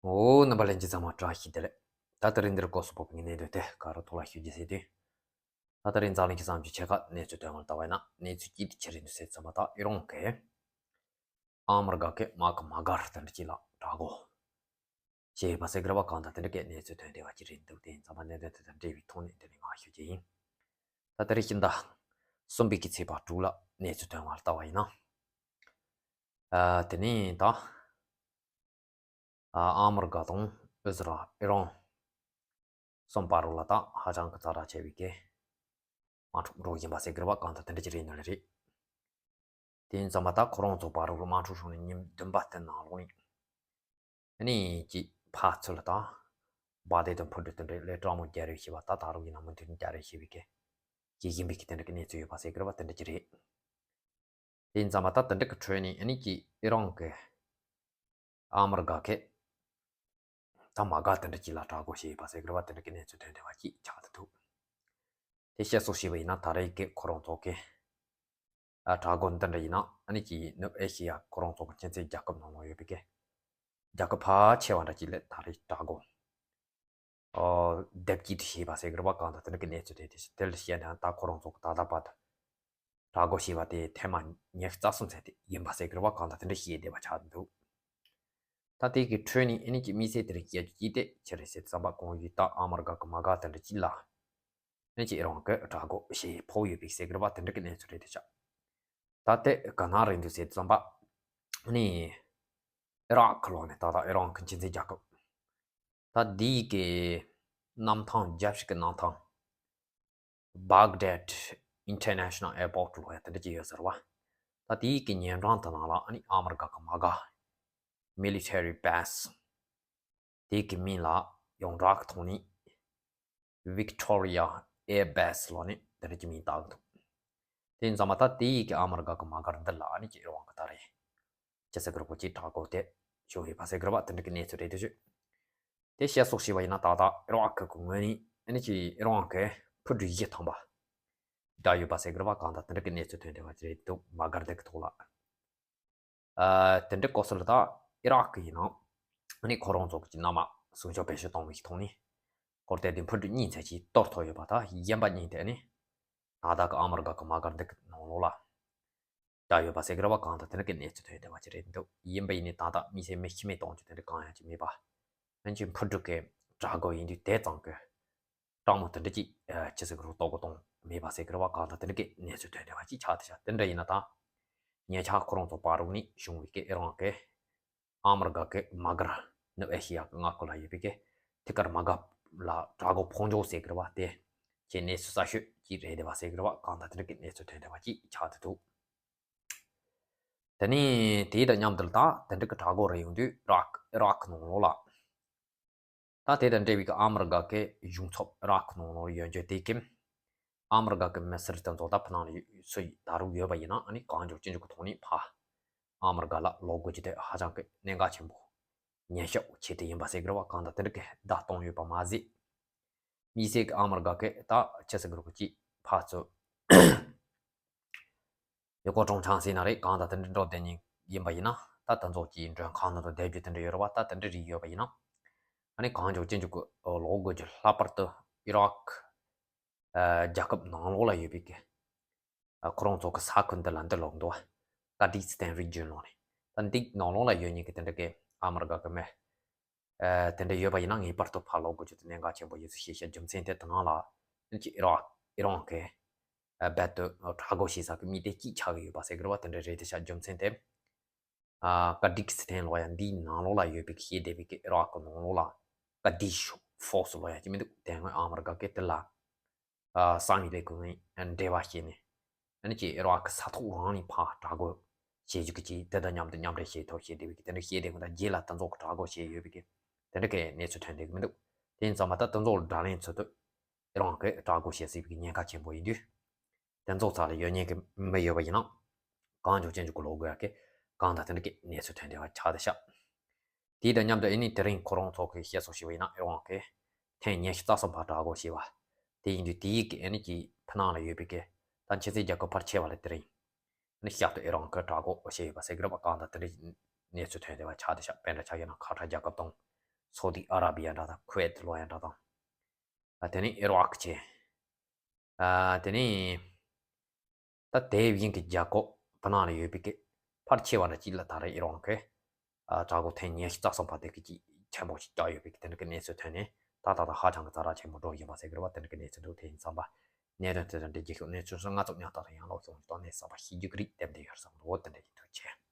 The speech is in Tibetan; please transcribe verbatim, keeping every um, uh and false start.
འོ། རྣམ་པ་ལྷན་རྒྱས་ཚང་མ་བཀྲ་ཤིས་བདེ་ལེགས། ད་དེ་རིང་འདིར་སྐོར་སུ་བབས་པའི་གནད་དོན་དེ་ག་རུ་ཐོག་ལ་ཞུ་རྒྱུ་ཟེར་དུས། ད་དེ་རིང་འཛམ་གླིང་གི་བསམ་བྱུང་ཆེ་ཁག་གནས་ཚུལ་ཐོན་པར་ལྟ་བ་ཡིན་ན། གནས་ཚུལ་གཅིག་དེ་ཆི་རེད་འདུག་ཟེར་ཙམ་པ། ད་ཨི་རན་གྱིས་ཨ་མི་རི་ཀ་གི་དམག་གི་དམག་སྒར་དེ་འདྲ་ཅིག་ལ་དྲག་རྒོལ་བྱས་ཡོད་པ་ཟེར་གི་རེད་པ། གང་ལྟར་དེ་འདྲ་གི་གནས་ཚུལ་ཐོན་བསྡད་པ་ཅིག་རེད་འདུག་དེ་ཡིན་ཙང་མ་གནད་དོན་དེ་དང་འབྲེལ་བའི་ཐོག་ནས་འདི་ནས་ངས་ཞུ་རྒྱུ་ཡིན། ད་དེ་རིང་ཕྱི་ཟླ་གསུམ་པའི་གི་ཚེས་པ་དྲུག་ལ་གནས་ཚུལ་ཐོན་པར་ལྟ་བ་ཡིན་ན། ཨ། དེ་ནས་ད་ཨ་ཨ་མི་རི་ཀ་དང་ཨི་ཟི་རལ། ཨི་རན་གསུམ་བར་ལ་ད་ཧ་ཅང་གི་ཛ་དྲག་ཆེ་བའི་གི་དམག་འཁྲུག་འགྲོ་བཞིན་པ་ཟེར་གི་རེད་པ། གང་ལྟར་དེ་འདྲ་ཅིག་རེད་འདུག་ལེ་རེད། དེ་ཡིན་ཙང་མ་ད་ཁོ་རང་ཚོ་བར་ལ་དམག་འཁྲུག་བྱུང་ནས་ཉིན་བདུན་པ་དེ་ནང་ལོགས་ནས། ཨ་ནི་ཅིག་ཕར་ཚུར་ལ་ད་འབར་མདེལ་དང་འཕུར་གྲུ་དེ་འདྲ་ལས་སྤྲང་མོ་རྒྱག་རེས་བྱས་པ། ད་ད་རུང་ཡིན་ན་མུ་མཐུད་ནས་རྒྱག་རེས་བྱས་པའི་གི་བྱེད་བཞིན་པའི་གི་དེ་འདྲ་གི་གནས་ཚུལ་ཡོད་པ་ཟེར་གི་རེད་པ། དེ་འདྲ་ཅིག་རེད། དེ་ཡིན་ཙང་མ་ད་དེ་འདྲ་གི་ཁྲོད་ནས་ཨ་ནི་ཅིག་ཨི་རན་གྱིས་ཨ་མི་རི་ཀ་གི་ད་དམག་སྒར་དེ་འདྲ་ཅིག་ལ་དྲག་རྒོལ་བྱས་ཡོད་པ་ཟེར་གི་རེད་པ། དེ་འདྲ་གི་གནས་ཚུལ་ཐོན་བསྡད་པ་ཅིག་ཆགས་བསྡད་འདུག་དེ་བཤད་སྲོལ་བྱས་པ་ཡིན་ན། ད་རེས་ཀྱི་ཁོ་རང་ཚོ་གི་ཨ་དྲག་རྒོལ་འདི་འདྲ་ཡིན་ན། ཨ་ནི་ཅིག་ནུབ་ཨེ་ཤི་ཡ་ཁོ་རང་ཚོ་གི་ཁྱིམ་མཚེས་རྒྱལ་ཁབ་ནང་ལ་ཡོད་པའི་གི་རྒྱལ་ཁབ་ཕལ་ཆེ་བ་འདྲ་ཅིག་ལ་ད་རེས་དྲག་རྒོལ་ཨོ་སྡེབ་གཅིག་ཏུ་བྱས་པ་ཟེར་གི་རེད་པ། གང་ལྟར་དེ་འདྲ་གི་གནས་ཚུལ་ཐོན་བསྡད་ཤག་དེ་ལ་བཤད་ན་ད་ཁོ་རང་ཚོ་གི་ད་ལྟ་བར་དུ་དྲག་རྒོལ་བྱས་པ་དེ་ཐེངས་མ་ཉི་ཤུ་རྩ་གསུམ་ཙམ་དེ་ཡིན་པ་ཟེར་གི་རེད་པ། གང་ལྟར་དེ་འདྲ་བཤད་བསྡད་པ་ཆགས་འདུག་ད་དེ་གི་ཁྲོད་ནས་ཨ་ནི་ཅིག་དམིགས་བསལ་དེ་རིང་བཤད་རྒྱུ་ཅིག་དེ་ཆི་རེད་ཟེར་ཙམ་པ། གོང་ཡུལ་ད་ཨ་མི་རི་ཀ་གི་དམག་སྒར་དེ་འདྲ་ཅིག་ལ་ཨ་ནི་ཅིག་ཨི་རན་གྱིས་དྲག་རྒོལ་བྱེད་ཕོད་ཡོད་པའི་ཟེར་གི་རེད་པ། དེ་འདྲ་གི་གནས་ཚུལ་རེད་འདུག་ཤག་ད་དེ་ག་ན་རེད་འདུག་ཟེར་ཙམ་པ། ཨ་ནི་ཨི་རག་གི་ལོགས་ནས། ད་ལྟ་ཨི་རན་གྱི་ཁྱིམ་མཚེས་རྒྱལ་ཁབ། ད་འདི་གི་གནམ་ཐང་། རྒྱལ་སྤྱི་གི་གནམ་ཐང་། Baghdad International Airport ལབ་ཡ་དེ་འདྲ་ཅིག་ཡོད་ཟེར་བ། ད་དེའི་གི་ཉེ་འགྲམ་དེ་ནང་ལ་ཨ་ནི་ཨ་མི་རི་ཀ་གི་དམག་སྒར། Military base། དེའི་གི་མིང་ལ་ཡོངས་གྲགས་ཀྱི་ཐོག་ནས་Victoria Air Base ལབ་ནས་དེ་འདྲ་ཅིག་མིང་བཏགས་འདུག་དེ་ཡིན་ཙང་མ་ད་དེའི་གི་ཨ་མི་རི་ཀ་གི་དམག་སྒར་འདི་ལ་ཨ་ནི་ཅིག་ཨི་རན་གྱིས་ད་རེས་ཅི་ཟེར་གི་རེད་པ། ཅིག་དྲག་རྒོལ་དེ་བྱུང་ཡོད་པ་ཟེར་གི་རེད་པ། དེ་འདྲ་གི་གནས་ཚུལ་རེད་འདུག་ཤག་དེ་བཤད་སྲོལ་བྱས་པ་ཡིན་ན། ད་ལྟ་ཨི་རག་གི་ངོས་ནས་ཨ་ནི་ཅིག་ཨི་རན་གྱིས་འཕུར་གྲུ་བཞི་ཐམ་པ་བརྒྱབ་ཡོད་པ་ཟེར་གི་རེད་པ། གང་ལྟར་དེ་འདྲ་གི་གནས་ཚུལ་ཐོན་བསྡད་པ་རེད་འདུག་དམག་སྒར་འདི་གི་ཐོག་ལ། ཨ། དེ་འདྲ་སྐབས་སུ་ལ་ད་ཨི་རག་གི་ཡིན་ན་ཨ་ནི་ཁོ་རང་ཚོ་གི་གནམ་དམག་སྲུང་སྐྱོབ་བེད་སྤྱོད་གཏོང་བའི་ཐོག་ནས་སྐོར་ཏེ་དེ་འཕུར་གྲུ་གཉིས་ཙམ་ཅིག་གཏོར་ཐུབ་ཡོད་པ། ད་གཞན་པ་གཉིས་དེ་ཨ་ནི་ད་ལྟ་གི་ཨ་མི་རི་ཀ་གི་དམག་སྒར་འདི་གི་ནང་ལོགས་ལ་བརྒྱབ་ཡོད་པ་ཟེར་གི་རེད་པ། གང་ལྟར་དེ་འདྲ་གི་གནས་ཚུལ་ཐོན་བསྡད་པ་ཅིག་རེད་འདུག་ཡིན་པ་ཡིན་ནའི་ད་ལྟ་དམིགས་བསལ་མི་ཤི་རྨས་གཏོང་རྒྱུ་དེ་འདྲ་གང་ཡང་ཅིག་མེད་པ། ཨ་ནི་ཅིག་འཕུར་གྲུ་གི་དྲག་རྒོལ་ཡིན་དུས་དེ་ཙམ་གི་སྤྲང་མོ་དེ་འདྲ་ཅིག་ཨ། ཅི་ཟེར་གི་རེད། ལྟོ་གོས་གཏོང་མེད་པ་ཟེར་གི་རེད་པ། གང་ལྟར་དེ་འདྲ་གི་གནས་ཚུལ་ཐོན་བསྡད་པ་ཅིག་ཆགས་བསྡད་ཤག་དེ་འདྲ་ཡིན་ན་ད་ཉེ་ཆར་ཁོ་རང་ཚོ་བར་ལ་ནས་བྱུང་བའི་གི་ཨི་རན་གྱི་ཨ་མི་རི་ཀ་གི་དམག་སྒར། ནུབ་ཨེ་ཤི་ཡ་གི་མངའ་ཁུལ་ལ་ཡོད་པའི་གི་དེ་གར་དམག་སྒར་ལ་དྲག་རྒོལ་ཕོག་འགྲོ་ཟེར་གི་རེད་པ། དེ་ཁྱེད་གནས་ཚུལ་གསར་ཤོས་ཅིག་རེད་བསྡད་པ་ཟེར་གི་རེད་པ། གང་ལྟར་དེ་འདྲ་གི་གནས་ཚུལ་ཐོན་བསྡད་པ་ཅིག་ཆགས་བསྡད་འདུག་དེ་ནས་དེ་དང་མཉམ་དུ་ད་དེ་འདྲ་གི་དྲག་རྒོལ་རེ་ཡོང་དུས་ཨི་རག་ཨི་རག་གི་ནང་ལོགས་ལ། ད་དེ་དང་འབྲེལ་བའི་གི་ཨ་མི་རི་ཀ་གི་གཞུང་ཚབ་ཨི་རག་གི་ནང་ལོགས་ཡོད་རྒྱུ་དེ་གི་ཨ་མི་རི་ཀ་གི་མི་སེར་དེ་ཚོ་ད་ཕ་ནང་ལ་སུ་ད་རུང་ཡོད་པ་ཡིན་ན་ཨ་ནི་གང་མགྱོགས་ཅི་མགྱོགས་གི་ཐོག་ནས་ཕར་ཨ་མི་རི་ཀ་ལ་ལོག་དགོས་རྒྱུ་དེ་ཧ་ཅང་གི་གནད་འགག་ཆེན་པོ། ཉེན་ཤོག་ཆེད་དུ་ཡིན་པ་ཟེར་གི་རེད་པ། གང་ལྟར་དེ་འདྲ་གི་བརྡ་གཏོང་ཡོད་པ་མ་ཟད། དམིགས་བསལ་གྱི་ཨ་མི་རི་ཀ་གི་ད་ཅི་ཟེར་གི་རེད་པ། ཅིག་ཕར་ཚུར་ཡུལ་སྐོར་སྤྲོ་འཆམ་ཟེར་ན་རེད། གང་ལྟར་དེ་འདྲ་འགྲོ་བསྡད་མཁན་ཡིན་པ་ཡིན་ན། ད་དེ་ཚོ་གི་མགྲོན་ཁང་ནང་དུ་བསྡད་རྒྱུ་དེ་འདྲ་ཡོད་རེད་པ། ད་དེ་འདྲ་རིགས་ཡོད་པ་ཡིན་ན་ཨ་ནི་གང་མགྱོགས་ཅི་མགྱོགས་གི་ལོག་དགོས་རྒྱུ། ལྷག་པར་དུ་ཨི་རག་ཨ་རྒྱལ་ཁབ་ནང་ལོགས་ལ་ཡོད་པའི་གི་ཨ་ཁོ་རང་ཚོ་གི་ས་ཁུལ་འདི་ལ་འདི་ལོག་འདུག་པ། ཀར་ཌི་སི་ཐན་རི་ཇན་ལབ་ནས། ད་འདི་ནང་ལོགས་ལ་ཡོད་མཁན་གི་དེ་འདྲ་གི་ཨ་མི་རི་ཀ་གི་མི་ཨ་དེ་འདྲ་ཡོད་པ་ཡིན་ན་ངེས་པར་དུ་ཕར་ལོག་དགོས་རྒྱུ་དེ་གནད་འགག་ཆེན་པོ་ཡིན་ཟེར་བཤད་བཤད། རྒྱུ་མཚན་དེ་དེ་ནང་ལ་ཨ་ནི་ཅིག་ཨི་རག་ཨི་རན་གི་ཨ་རྦད་དེ་དྲག་རྒོལ་བྱེད་ས་གི་མི་དེ་གཅིག་ཆགས་ཀྱི་ཡོད་པ་ཟེར་གི་རེད་པ། དེ་འདྲ་རེད་དེ་ཤག་རྒྱུ་མཚན་དེ་ཨ་ཀར་ཌི་སི་ཐན་ལབ་ཡ་འདིའི་ནང་ལོགས་ལ་ཡོད་པའི་གི་ཤེས་བསྡད་པའི་གི་ཨི་རག་གི་ནང་ལོགས་ལ་ཀར་ཌི་ཤི་ཕོར་སི་ལབ་ཡ་ཅིག་མི་འདུག་དེ་སྔོན་ཨ་མི་རི་ཀ་གི་དེ་ལ་ཨ་བསམ་ཡས་ལས་ཁུངས་ནས་འབྲེལ་བ་བྱས་ནས་ཨ་ནི་ཅིག་ཨི་རག་གི་ས་ཐོག་རང་ནས་ཕར་དྲག་རྒོལ་བྱེད་རྒྱུ་གི་ཅིག་དེ་དང་མཉམ་དུ་མཉམ་འབྲེལ་བྱེད་ཐབས་བྱེད་བསྡད་པའི་གི་དེ་འདྲ་ཤེས་བསྡད་གི། ད་རྗེས་ལ་དེ་ཚོ་གི་དྲག་རྒོལ་བྱས་ཡོད་པའི་གི་དེ་འདྲ་གི་གནས་ཚུལ་ཐོན་བསྡད་གི་མི་འདུག་དེ་ཡིན་ཙང་མ་ད་དེ་ཚོ་ལ་དགྲ་ལན་ཚུལ་དུ་ཨི་རན་གི་དྲག་རྒོལ་བྱེད་སྲིད་པའི་གི་ཉེན་ཁ་ཆེན་པོ་ཡིན་དུས། དེ་ཚོ་ཚང་ལ་ཡོད་མཁན་གི་མི་ཡོད་པ་ཡིན་ན་གང་མགྱོགས་ཅི་མགྱོགས་གི་ལོག་དགོས་ཡ་གི་གང་ལྟར་དེ་འདྲ་གི་གནས་ཚུལ་ཐོན་བསྡད་པ་ཆགས་བསྡད་ཤག་དེ་དང་མཉམ་དུ་ཨ་ནི་དེ་རིང་ཁོ་རང་ཚོ་གི་བཤད་སྲོལ་བྱས་པ་ཡིན་ན་ཨི་རན་གི་ཐེངས་ཉི་ཤུ་རྩ་གསུམ་པ་དྲག་རྒོལ་བྱས་པ་དེ་ཡིན་དུས། དེའི་གི་ཨ་ནི་གི་ཕ་ནང་ལ་ཡོད་པའི་གི་ད་ཁྱིམ་མཚེས་རྒྱལ་ཁབ་ཕལ་ཆེ་བ་ལ་དེ་རིང་ཨ་ནི་བསྐྱར་དུ་ཨི་རན་གི་དྲག་རྒོལ་བྱས་ཡོད་པ་ཟེར་གི་རེད་པ། གང་ལྟར་དེ་འདྲ་གནས་ཚུལ་ཐོན་བསྡད་པ་ཆགས་བསྡད་ཤག་དཔེར་ན་ཆ་བཞག་ན་ཁ་ཐར་རྒྱལ་ཁབ་དང་ སོ་ཏི་ཨ་ར་བི་ཡ་འདྲ་དང་ཁུ་ཝེད་ལོ་ཡ་འདྲ་དང་། ཨ་དེ་ནས་ཨི་རག་བྱས། ཨ་དེ་ནས་ད་དེ་བཞིན་གྱི་རྒྱལ་ཁབ་བོད་ནང་ལ་ཡོད་པའི་གི་ཕལ་ཆེ་བ་འདྲ་གཅིག་ལ་ད་རེས་ཨི་རག་གི་ཨ་དྲག་པོ་ཐེངས་ཉི་ཤུ་རྩ་གསུམ་པ་དེ་གི་གཅིག་ཆེན་པོ་ཞིག་བཅག་ཡོད་པའི་གི་དེ་འདྲ་གི་གནས་ཚུལ་ཐོན་ནས། ད་ད་ད་ཧ་ཅང་གི་ཛ་དྲག་ཆེན་པོ་འགྲོ་བཞིན་པ་ཟེར་གི་རེད་བ། དེ་འདྲ་གི་གནས་ཚུལ་འདུག་དེ་ཡིན་ཙང་པ་གནད་དོན་དེ་དང་འབྲེལ་རྒྱུ་ཤོག་གནས་ཚུལ་སོགས་ང་ཚོ་ཉག་ཐག་ཏུ་ཡང་ལོག་ཤོག་གཏོང་ནས་གསར་པ་ཤེས་རྒྱུ་གི་རིགས་དེབ་འདི་ཡོད་བསམ་འདུག་དེ་འདྲ་ཡིན་ཐུགས་རྗེ་ཆེ།